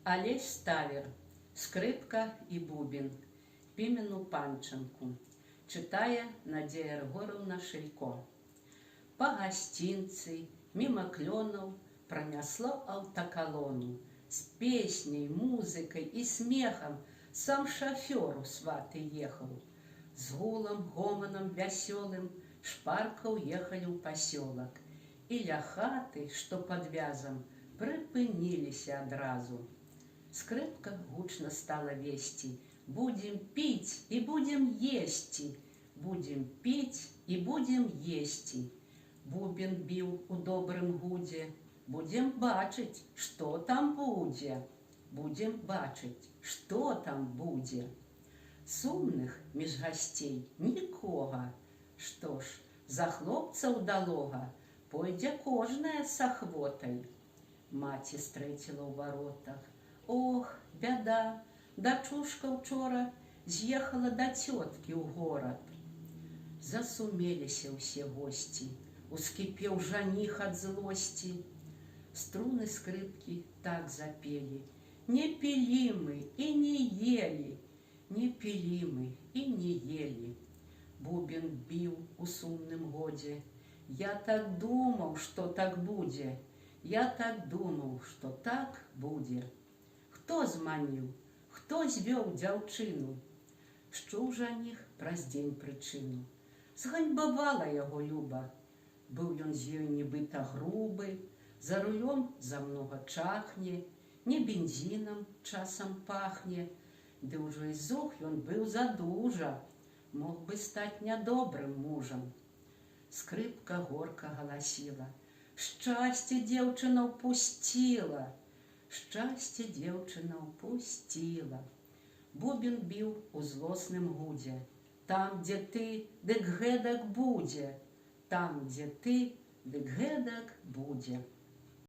Алесь Ставер. «Скрыпка і бубен». Пімену Панчанку. Чытае Надзея Рыгораўна Шылько. Па гасцінцы, міма клёнаў, пранясло аўтакалону. З песняй, музыкай і смехам сам шафёр у сваты ехаў. З гулам, гоманам вясёлым шпарка ўехалі ў пасёлак. І ля хаты, што пад вязам, прыпыніліся адразу. Скрыпка гучна стала весці: «Будзем піць і будзем есці, будзем піць і будзем есці». Бубен біў у добрым гудзе: «Будзем бачыць, што там будзе, будзем бачыць, што там будзе». Сумных між гасцей нікога. Што ж, за хлопца ўдалога пойдзе кожная з ахвотай. Маці стрэціла ў варотах: «Ох, бяда, дачушка учора з'ехала да цёткі ў горад». Засумеліся ўсе госці, ускіпеў жаніх ад злосці. Струны скрыпкі так запелі: «Не пілі мы і не елі, не пілі мы і не елі». Бубен біў у сумным годзе: «Я так думаў, што так будзе, я так думаў, што так будзе». Хто зманіў, хто звёў дзяўчыну? Счуў жаніх праз дзень прычыну. Зганьбавала яго Люба. Быў ён з ёй нібыта грубы, за рулём замнога чахне, не бензінам часам пахне, ды ўжо і зух ён быў задужа, мог бы стаць нядобрым мужам. Скрыпка горка галасіла: «Шчасце дзеўчына ўпусціла, шчасце дзеўчына ўпусціла». Бубен біў у злосным гудзе: «Там, дзе ты, дык гэтак будзе, там, дзе ты, дык гэтак будзе».